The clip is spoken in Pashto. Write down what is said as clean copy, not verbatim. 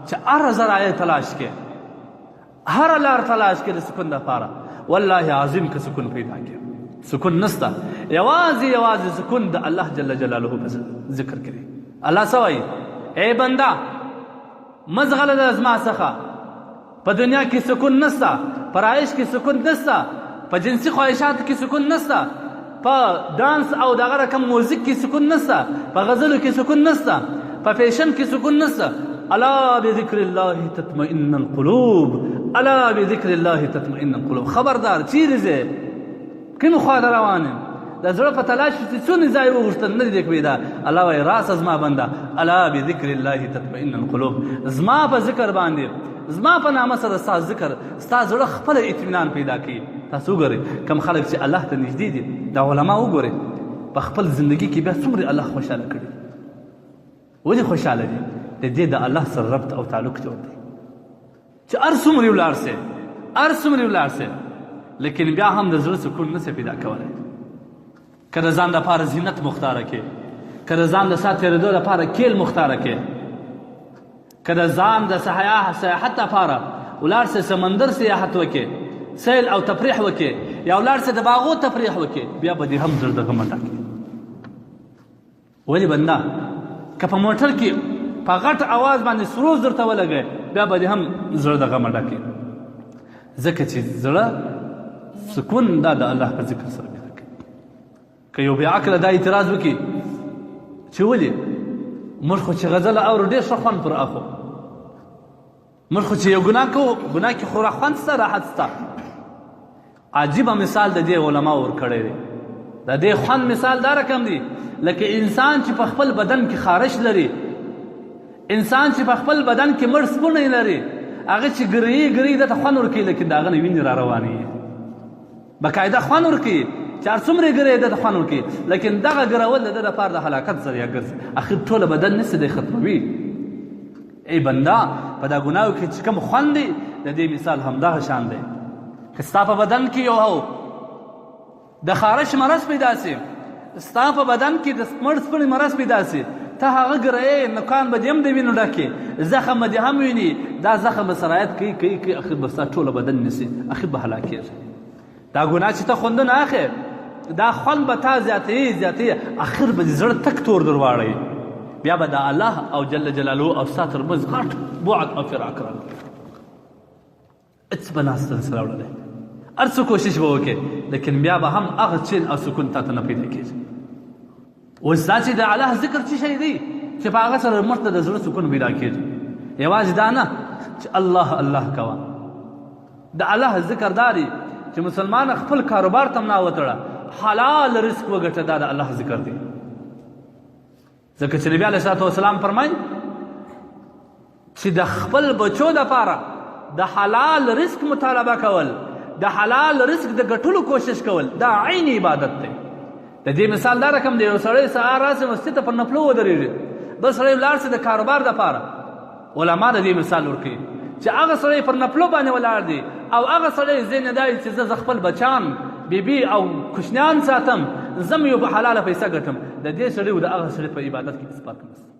چې هره ذرایع تلاش کې، هره لار تلاش کې د سکون دپاره، والله عظیم که سکون پیدا کې، سکون نسته. یوازې یوازې سکون د الله جل جلاله په ذکر کې دی. الله څه وایي؟ ای بنده، مه ځغله د زما څخه. په دنیا کې سکون نسته، په رایش کې سکون نسته، په جنسي خواهشاتو کې سکون نسته، په ډانس او دغه رقم موزیک کې سکون نسته، په غزلو کې سکون نسته، په فیشن کې سکون نسته. الا بذکر الله تطمئن القلوب، الا بذکر الله تطمئن القلوب. خبردار، چیرې ځې؟ کومې خوا ته روان یم؟ د زړه په تلاش چې څونې ځای وغوښتل نه دې پیدا. الله وایي راسه زما بنده، الا بذکر الله تطمئن القلوب. زما په ذکر باندې، زما په نامه سره ستا ذکر ستا زړه خپله اطمینان پیدا کوي. تاسو وګورئ کوم خلک چې الله ته نږدې دي، دا علما وګورئ په خپل زندګي کې بیا څومره الله خوشحاله کړي. ولې خوشحاله دي؟ د دې د الله سره ربط او تعلق جوړ دی چې هر څومره ولاړ سي، هر څومره ولاړ سي، لیکن بیا هم د زړه سکون نه سي پیدا کولی. که د ځان دپاره زینت مختاره کې، که د ځان د ساعت تېرېدو دپاره کیل مختاره کې، که د ځان د سیاحت دپاره ولاړ سي سمندر سیاحت وکې، سیل او تفریح وکې، یا ولاړ سي د باغو تفریح وکې، بیا به دې هم زړه د غمه ډک. ولې بنده که په موټر کې په غټ اواز باندې سروز درته ولګی، بیا به دې هم زړه د غمه ډک، ځکه چې زړه سکون دا د الله په ذکر سره پیدا کوي. که یو بې عقله دا اعتراض وکړي چې ولې موږ خو چې غزل اورو ډېر ښه خوند پر اخو، موږ خو چې یو ګناه کوو ګناه کې خو خوند سته، راحت سته. عجیبه مثال د دې علماو ورکړی دی. د دې خوند مثال دا رقم دی لکه انسان چې په خپل بدن کې خارش لري، انسان چې په خپل بدن کې مړ سپوڼی لري، هغه چې ګريي ګريي ده ته خوند ورکوي، لیکن د هغه نه وینې را روانې، باقاعده خوند ورکوي چې هر څومره یې ګروي ده ته خوند ورکوي، لیکن دغه ګرول د ده دپاره د هلاکت ذریعه ګرځي، اخر ټوله بدن نیسي دی ختموي. ای بنده، په دا ګناو کې چې کوم خوند دی د دې مثال همدغه شان دی. که ستا په بدن کې یو د خارش مرض پیدا سي، ستا په بدن کې د مړ سپڼې مرض پیدا سي، ته هغه ګرئې، نوکان به دې هم د وینو ډکې، زخم به دې هم ویني، دا زخم به سرایت کوي کوي کوي، اخر به ستا ټوله بدن نیسي، اخر به هلاکېږي. دا ګناه چې ته خوندونه اخې، دا خوند به تا زیاتوي زیاتوي، اخر به دې زړه تک تور در واړوي، بیا به د الله او جل جلاله او ستا ترمنځ غټ بعد او فراق راغلی، هېڅ به ناسته نسي راوړلی، هر څه کوشش به وکړې لیکن بیا به هم هغه چین او سکون تا ته نه پیدا کېږي. اوس دا چې د الله ذکر څه شی دی چې په هغه سره موږ ته د زړه سکون پیدا کېږي، یوازې دا نه چې الله الله کوه. د الله ذکر دا دی چې مسلمان خپل کاروبار ته ملا وتړه، حلال رزق وګټه، دا د الله ذکر دی. ځکه چې نبی علیه الصلاة والسلام فرمایي چې د خپل بچو دپاره د حلال رزق مطالبه کول، د حلال رزق د ګټلو کوشش کول، دا عین عبادت دی. د دې مثال دا رقم دی، یو سړی سهار راسي مسجد ته پر نفلو ودرېږي، بل سړی ولاړ سي د کاروبار دپاره. علما د دې مثال ورکوي چې هغه سړی پر نفلو باندې ولاړ دی او هغه سړی ذهن دا چې زه خپل بچان، بیبي او کوچنیان ساتم، زه یو په حلاله پیسه ګټم، د دې سړي او د هغه سړي په عبادت کې هېڅ فرق نشته.